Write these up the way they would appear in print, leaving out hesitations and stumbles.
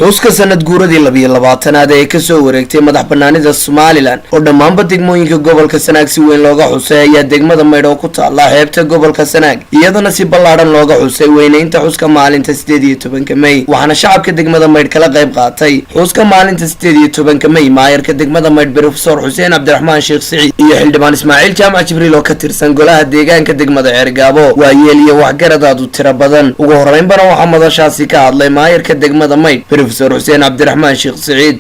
Xuska sanad guuradii 22aad ee kasoo wareegtay madax banaanida Somaliland oo dhammaanba degmooyinka gobolka Sanaag si weyn looga xusay ayaa degmada Maydh oo ku taala xeebta gobolka Sanaag iyadana si ballaadhan looga xusay weyneynta xuska maalinta 18-ka Mey. Waxaana shacabka degmada Maydh kala qayb qaatay xuska maalinta 18-ka Mey maayarka degmada Maydh, Professor Xuseen Cabdiraxmaan Sheekh Siciid, iyo xildhibaan Ismaaciil Jaamac Jibriil oo ka tirsan golaha deegaanka degmada Ceergaabo, waayeel iyo waxgarad aad u tiro badan. Ugu horeynbana waxaa madashaasi ka hadlay maayarka degmada Maydh, Professor Xuseen Cabdiraxmaan Sheekh Siciid.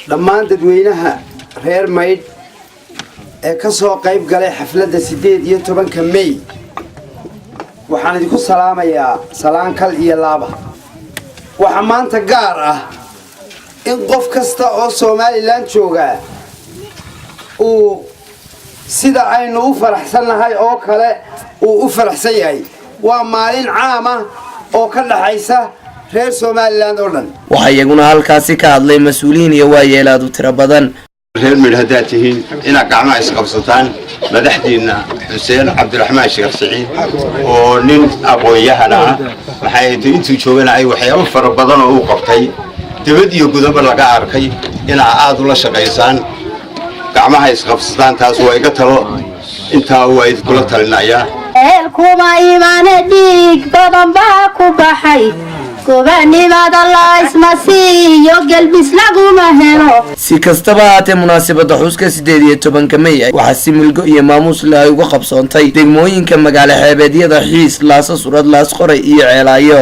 Dhammaan dadweynaha reer Maydh ee ka soo qayb galay xafladda 18-ka Mey, waxaan idinku salaamayaa salaan kal iyo laaba. Waxaa maanta gaar ah in qof kasta oo Somaliland joogaa uu sida aynu u faraxsannahay oo kale uu u faraxsan yahay. Waa maalin caama oo ka dhaxaysa reer Somaliland oo dhan. Waxaa iyaguna halkaasi ka hadlay mas-uuliyiin iyo waayeel aad u tiro badan. Reer Maydh haddaad tihiin, inaad gacmaha isqabsataan, madaxdiinna Xuseen Cabdiraxmaan Sheekh Siciid oo nin aqoon-yahan ah, maxay intuu joogana ay waxyaabo fara badan oo uu qabtay dibad iyo gudaba laga arkay, inaa aad ula shaqaysaan, gacmaha isqabsataan. Taas waa iga talo, intaa waa idinkula talinayaa. Eelkuma imaane, dhiig badan baa ku baxay. Gobanimada la isma siiyo, gelbis laguma helo. Si kastaba haatee, munaasabada xuska 18-ka Mey waxaa si milgo iyo maamuus leh ay uga qabsoontay degmooyinka magaalo xeebeedyada Xiis, Laasa Surad, Laas Qoray iyo Ceelaayo.